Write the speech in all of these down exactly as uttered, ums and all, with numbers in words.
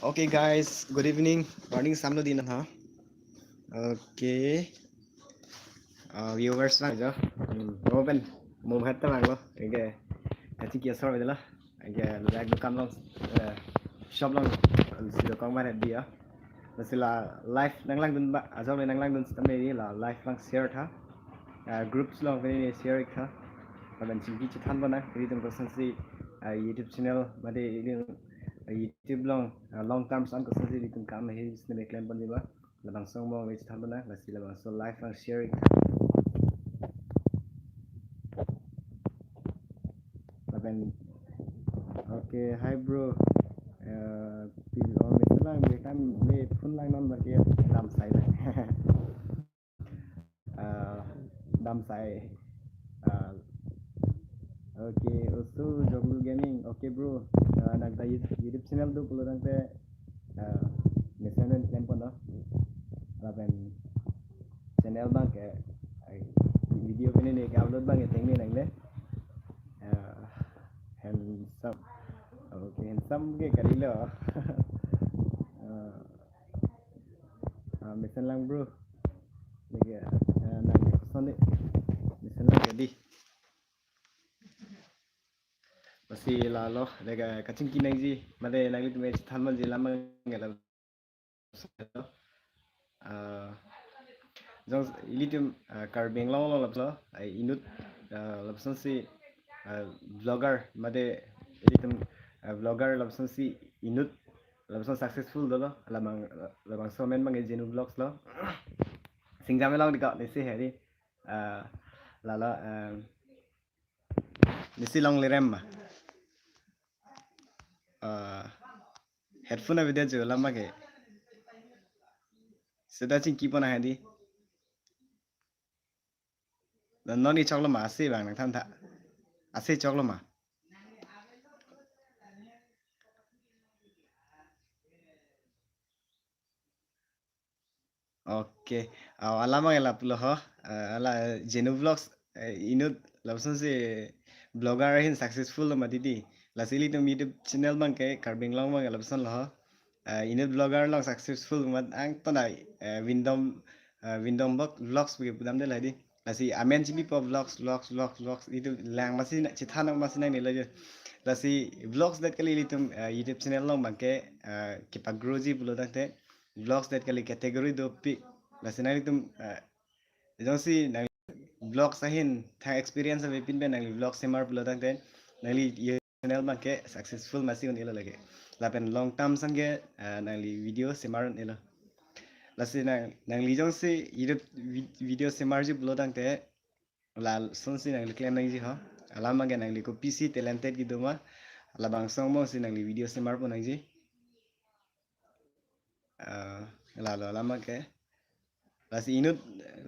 Okay guys, good evening. Morning samlo din ha. Okay. Uh, viewers lang jo. Hmm, mo pen mo bhat ta lang lo. Okay. Kachingki asor de lo. Okay, lo dak dukam long. Eh, shop long. Si dokong ma dia. Lasi la live nanglangdun ba, ajok le nanglangdun sitame la live lang share tha. Eh, groups long pini share ik tha. Lapen chingki chethan pon nang, ilitum kosonsi, eh, YouTube channel mate ilitum, eh, YouTube long, eh, long terms an kosonsi ilitum kam he sitame klem ponji ba. Labangso angbong le chethan pon nang, lasi labangso live lang share ik tha. Lapen, okay, hi bro. Eh, pin, oh, mesen lang, me kam, me phone lang non baki dam sai lang. Eh, dam sai. Eh, okay, also Joglu Gaming. Okay bro. Eh, nang ta YouTube, YouTube channel do pulo tangte, eh, mesen pen klem pon lo. Lapen channel abang ke, eh, video pini ne ke upload abang ke tengne nangne. Eh, handsome. Okay, handsome ke kali lo. Eh, ah, mesen lang bro. Lagi, eh, nang koson de. Mesen lang ke di. Lasi la lo, lagi kachingki nangji, mate nanglitum chethan ponji alam mangala. Ah, jong ilitum, ah, Karbi Anglong lo lapuson, ah, inut, ah, lapusonsi, ah, vlogger, mate ilitum, ah, vlogger lapusonsi inut, lapuson successful dolo, labang, labangso amen abang Jenu Vlogs lo. Singjam along diko, nesi heri, ah, la lo, ah, nesi longle rem ma. Ah, headphone avedetji alam ke. Seta chingki pon nang hedi. Dan non ne choklo ma ase abang nangthan tha. Ase choklo ma. Okay. Ah, alam abang la pulo ho. Ah, la Jenu Vlogs, eh, inut lapusonsi vlogger ahin successful lo mati di. Lasi ilitum YouTube channel abang ke Karbi Anglong abang lapuson lo ho. Ah, inut vlogger long successful mat angton ai, eh, Windom, eh, Windom Vlog, Vlogs pu ke pudam de la di. Lasi amen chibi po vlogs, vlogs, vlogs, vlogs. Itum lang masi na, chethan masi nangne lo jo. Lasi vlogs det kali ilitum, eh, YouTube channel long abang ke, eh, kepa-grow ji pulo tangte vlogs det kali category dopik. Lasi nanglitum, eh, jongsi nang vlogs ahin thang experience avepin pen nangli vlog semar pulo tangte nangli ye channel abang ke successful masi un-elo lake. Lapen long term sangke, eh, nangli video semar un-elo. Lasi nang, nangli jongsi YouTube vi-, video semarji pulo tangte lasonsi nangli klem nangji ho. Alam abang ke nangli kopisi talented kedo ma, labangso angbongsi nangli video semar pon nangji. Ah, la lo alam abang ke. Lasi inut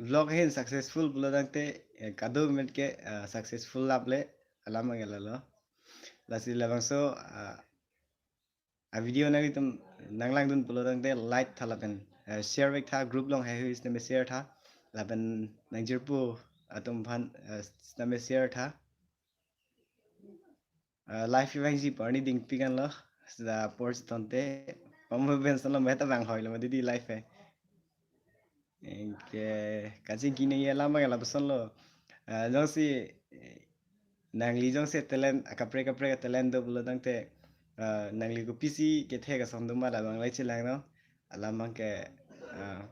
vlog ahin successful pulo tangte, eh, kado amen ke, ah, successful lap le alam abang ke la lo. Lasi labangso, ah, a video nanglitum nanglangdun pulo tangte like tha lapen, eh, share vek tha, group long haihui sitame share tha. Lapen nangjirpo atum aphan, eh, sitame share tha. Eh, live evangji parni dingpik an lo. Sida apor chitonte pamo ben solo meta bang hoi lo ma didi live e. Anke kachingki nangji alam abang lapuson lo. Eh, jongsi, eh, nangli jongsi talent, akaprek kaprek talent do pulo tangte, eh, nangli kopisi kethe kason do ma labang le chelang no. Alam abang ke, eh,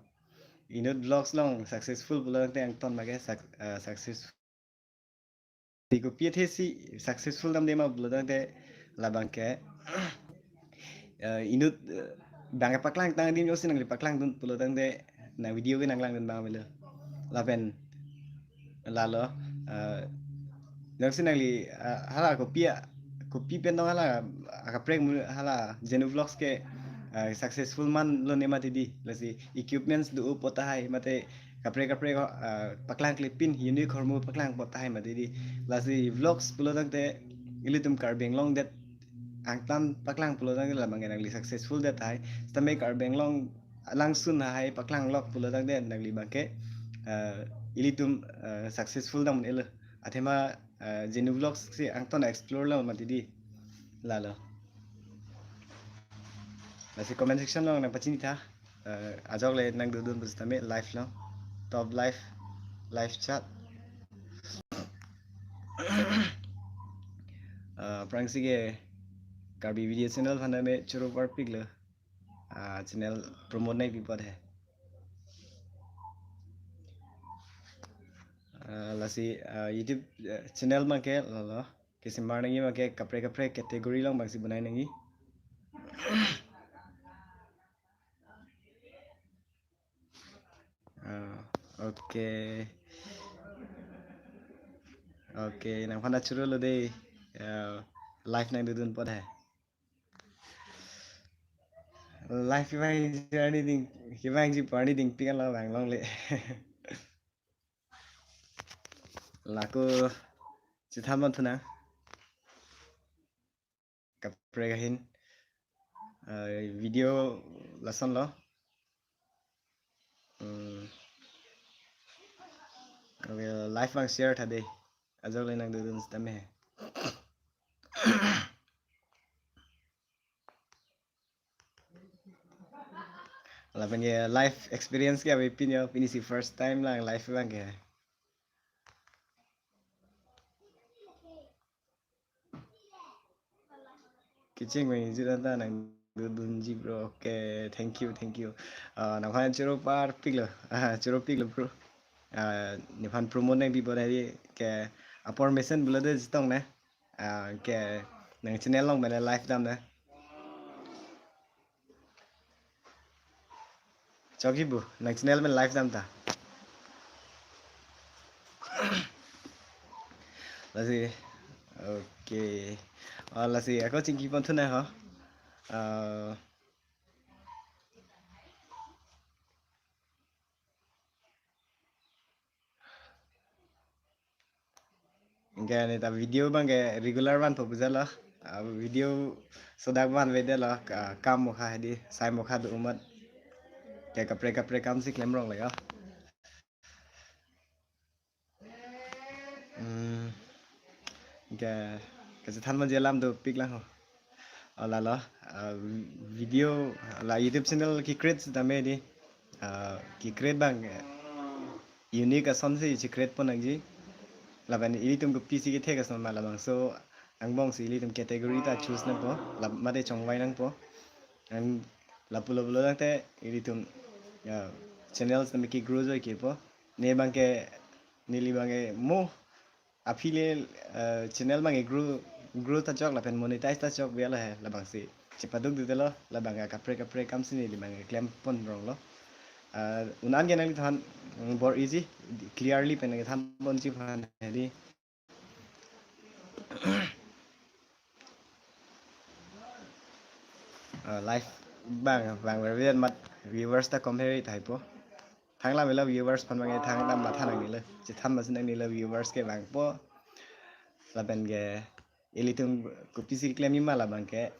inut vlogs long successful pulo tangte angton ma ke suc-, eh, successful. Di kopi athe si successful damde ma pulo tangte labang ke, eh, inut, eh, bang paklang tang adim jongsi nangli paklangdun pulo tangte nang video ke nanglangdun abang avelo. Lapen la lo, eh, jongsi nangli, eh, hala kopi a, kopi pen tong hala akaprek mu hala Jenu Vlogs ke, eh, successful man lo ne mati di. Lasi equipments do-o po tahai mate kaprek kaprek, ah, paklang klipin unique ahormu paklang po tahai mati di. Lasi vlogs pulo tangte ilitum Karbi Anglong det angtan paklang pulo tangte labang ke nangli successful det tahai. Sitame Karbi Anglong alangsun hai paklang lok pulo tangte nangli abang ke, ah, ilitum, ah, successful dam un-elo. Athema, ah, Jenu Vlogs si angton explore lo mati di. La lo. Lasi comment section along nangpachini tha. Eh, ajok le nangdodun pusitame live along. Top live, live chat. Eh, aphrangsi ke Karbi Video Channel aphan tame choro parpiklo. Ah, channel promote nangpi apot he. Ah, lasi, ah, YouTube, eh, channel abangke lalo. Kesemar nangji abangke kaprek kaprek category along abangsi bonai nangji. Ah, okay. Okay, nangphan ta chorolo dei. Ah, live nangdodun apot he. Live kevang arni ding, kevangji pu arni dingpik anlo vang longle. Lako chethan ponthu nang. Kaprek ahin. Eh, video lasonlo. Hmm. Okay, live abang share tha dei. Ajok le nangdodun sitame he. Lapen ke live experience ke avepin yo, pinisi first time lang live abangke. Kecheng vangji anta nangdodunji bro. Okay, thank you, thank you. Ah, nangphan choro parpiklo. Ah, choro piklo bro. Ah, nephan promote nangpi apot he ke apor mesen pulo dei chetong na. Ah, ke nang channel along pen live dam na. Chokji pu, nang channel pen live dam ta. Lasi, okay. Oh, lasi ako chingki ponthu nang ho. Ah, anke neta video abangke regular vanpo pu jalo. Ah, video sodak vanvedetlo, ah, kam mokha hedi, sai mokha do amat. Ke kaprek kaprek kamsi klemronglo ya. Hmm. Ke, kachethan ponji alam dopik lang ho. Oh, lalo, ah, video, la YouTube channel ke-create sitame dei. Ah, ke-create abang, eh, unique asonsi che-create pon nangji. Lapen ilitum kopisi kethek ason ma labangso angbongsi ilitum category ta choose nangpo, la mate chongvai nangpo. Ang lapulo pulo tangte ilitum, ya, channels tame ke-grow joikepo. Ne abangke, neli abangke mo aphi le, eh, channel abangke grow, grow ta chok lapen monetize ta chok bialo he, labangsi chepaduk dudelo, labangke kaprek kaprek kamsi neli abangke klem ponronglo. Eh, un-an ke nangliphan, mm, bor-iji, clearly pen nangthan ponji aphan hedi. Ah, live abang, abang berbian mat viewers ta kom heri tahai po. Thang lam elo viewers aphan abangke thang dam matha nangnelo. Chethan masi nangnelo viewers ke vangpo. Lapen ke ilitum kopisi klemji ma labangke,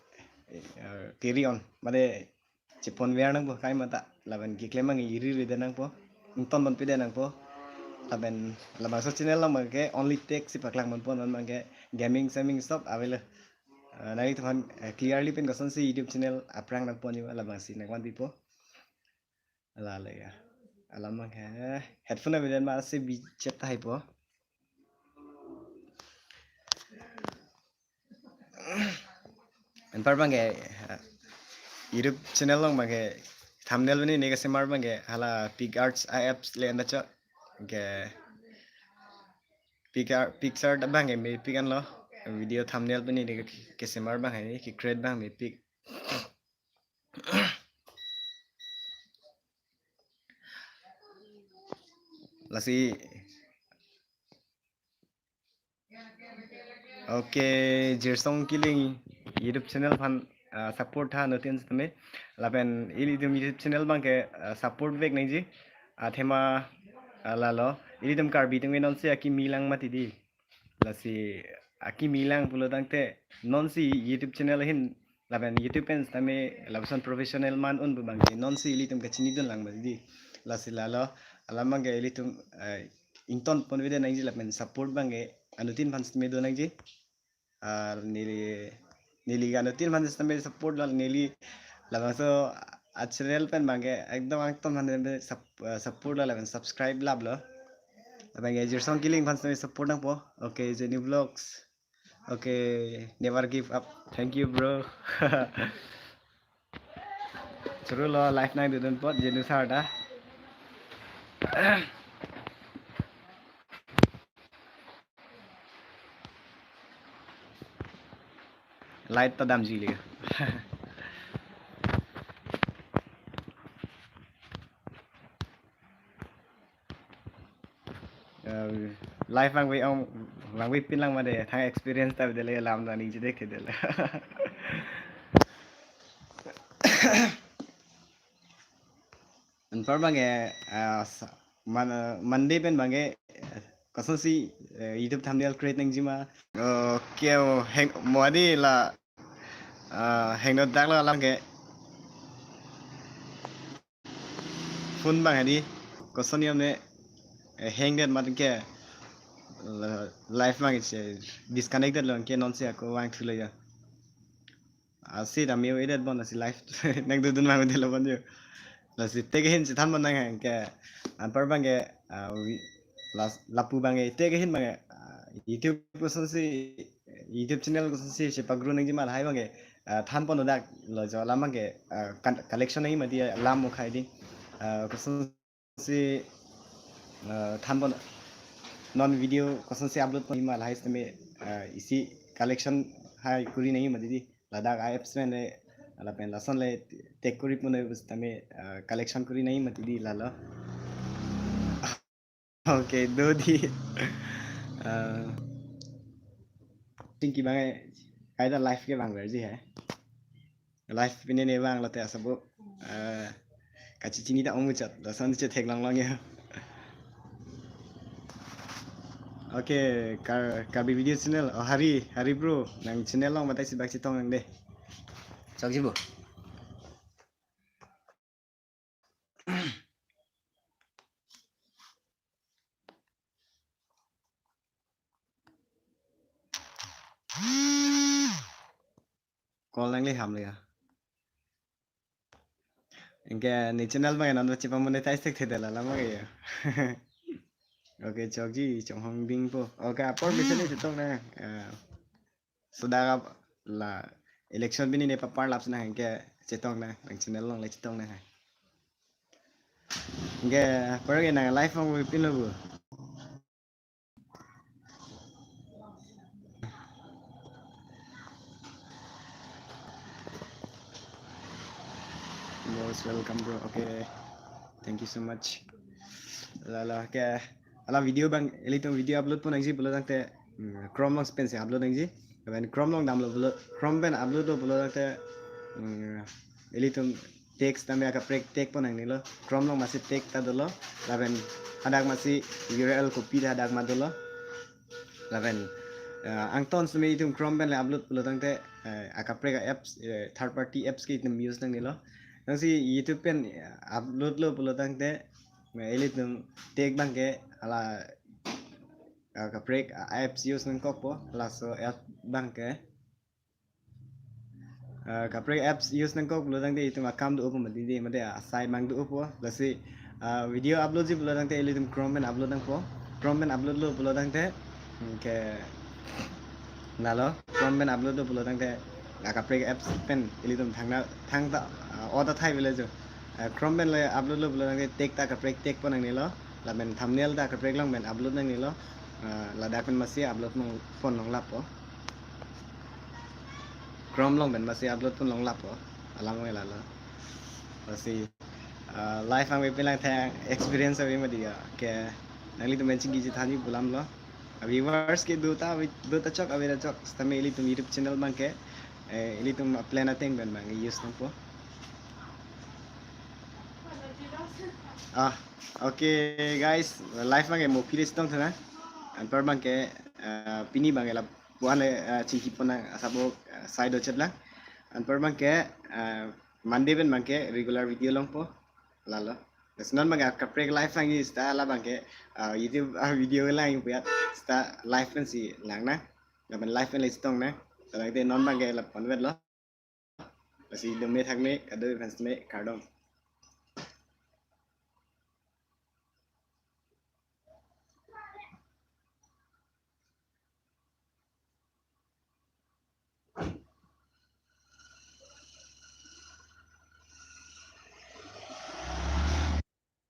eh, carry on. Mate cheponver nangpo kaimata. Lapen keklem abangke iri ri det nangpo. Ington ponpe det nangpo. Lapen labangso channel along abangke only tech si paklang ponpo, non abangke gaming seming stop avelo. Eh, nangliphan, eh, clearly pen kosonsi YouTube channel aphrang nangponji ma labangsi nangvanpipo. Lalo ya. Alam abangke headphone avedet ma si bichet tahai po. Anpar abangke, eh, YouTube channel along abangke thumbnail pini ne kesemar abangke hala PicsArt a-apps le anda chok. Ke Pic-, PicsArt abangke mepik anlo. Video thumbnail pini ne ke-, kesemar abang hedi, ke-create abang mepik. Lasi. Okay, Jirsong Killing YouTube channel aphan, ah, support tha anuttin sitame. Lapen ilitum YouTube channel abangke, ah, support vek nangji. Athema, ah, lalo. Ilitum Karbi atum ke nonsi akimi lang mati dei. Lasi akimi lang pulo tangte nonsi YouTube channel ahin lapen YouTube pen sitame lapuson professional man un pu abangke nonsi ilitum kachinidun lang mati dei. Lasi lalo alam abangke ilitum, eh, ington ponvedet nangji lapen support abangke anuttin aphan sitame do nangji. Ah, neli, neli anuttin aphan sitame support lo, neli Labangso a-channel pen abangke ekdom angton mane sub-, eh, support lo lapen subscribe lap lo. Abangke Jirsong Killing aphan sami support nangpo. Okay, Jenny Vlogs. Okay, never give up. Thank you, bro. Churu lo live nangdodun apot Jenu sir ta. Light ta damji le. Eh, live vangve ong, vangve pinlang mate, thang experience ta dele lam ta ningje det ke dele. Anpar abangke, eh, sa-, man-, Monday pen abangke, eh, kosonsi, eh, YouTube thumbnail create nangji ma? Okay, oh, heng, mo adi la, eh, hengno dak lo alam ke. Phone abang adi, koson niam ne, eh, hang det mat ke, la, live abang che disconnected lo ke non si ako vangthu lo ya. Asi dam yo edet bon asi live nangdodun abang de lo bon yo. Lasi te ke hin chethan bon nang ke anpar abangke, ah, wi-, las-, lapu abangke te ke hin abangke, ah, YouTube kosonsi, YouTube channel kosonsi chepa-grow nangji ma lahai abangke, ah, than pon dak lo jo alam abangke, ah, kan-, collection nangji mati alam mukhai di, ah, kosonsi, ah, than pon non video kosonsi upload pon ma lahai sitame, ah, isi collection hai kuri nangji mati di. Ladak a apps pen le, lapen lason le take kuri pon sitame, ah, collection kuri nangji mati di lalo. Okay, do di. Ah, tingki abangke, kaita live ke vangverji he. Live pine ne vang lote asabo, ah, kachechini ta omuchat, lason chetheklong long ya. Okay, Kar-, Karbi Video Channel. Oh, Hari, Hari bro, nang channel along batai si bak chetong nang de. Chokji bro. Call nangli ham le ya. Anke ne channel abang non chepa-monetize thekthedet la alam ke ya. Okay, chokji, chonghong dingpo. Okay, apor mission ni chetong na. Eh, sudah la election pini ne papar lap sina anke chetong na, nang channel along le chetong na. Anke, apor ke nang live along pin lo bu. Most welcome, bro. Okay. Thank you so much. Lalo ke, ala video abang, ilitum video upload pon nangji pulo tangte, hmm, Chrome along pen si upload nangji. Lapen Chrome along damlo pulo, Chrome pen upload lo pulo tangte, hmm, ilitum text tame akaprek tag pon nangnelo. Chrome along masi tag ta dolo. Lapen hadak masi U R L copy ta hadak ma dolo. Lapen, eh, angton sitame itum Chrome pen le upload pulo tangte, eh, akaprek a-apps, eh, third party apps ke itum use nangnelo. Nangsi YouTube pen, eh, upload lo pulo tangte, eh, ilitum tag abangke ala, eh, kaprek a-apps use nangkokpo, laso app abangke. Ah, kaprek apps use nangkok pulo tangte itum akam do-opo mati di, mate asai mang do-opo. Lasi, ah, video upload ji pulo tangte ilitum Chrome pen upload nangpo. Chrome pen upload lo pulo tangte, hmm, ke lalo, Chrome pen upload lo pulo tangte, ah, kaprek apps pen ilitum thangna, thangta, ah, ota thai village. Ah, Chrome pen le upload lo pulo tangte tag ta kaprek tag pon nangnelo. Lapen thumbnail ta kaprek along pen upload nangnelo. Ah, ladak pen masi upload nang pon nanglappo. Chrome along pen masi upload pon nanglappo. Alang me lalo. Masi, ah, live ang pipin lang thang experience abi mati ya. Ke nanglitum pen chingki chethanji pu alam lo. Abi viewers ke do ta, abi do ta chok, abi ta chok. Sitame ilitum YouTube channel abangke, eh, ilitum plan ateng pen abang use nangpo. Ah, okay guys, live abangke mo pili chetong thana. Anpar abangke, eh, pini abangke lapu-an le, eh, chingki pon nang asabo, eh, side ochet lang. Anpar abangke, eh, Monday pen abangke regular video longpo. Lalo. Terus non abangke kaprek live nangji seta la abangke, eh, YouTube, ah, video lang puyat seta live pen si lang nang. Lapen live pen le chetong nang. Tangte non abangke lapu-an vet lo. Lasi dome thakme, kadokave aphan seme kardom.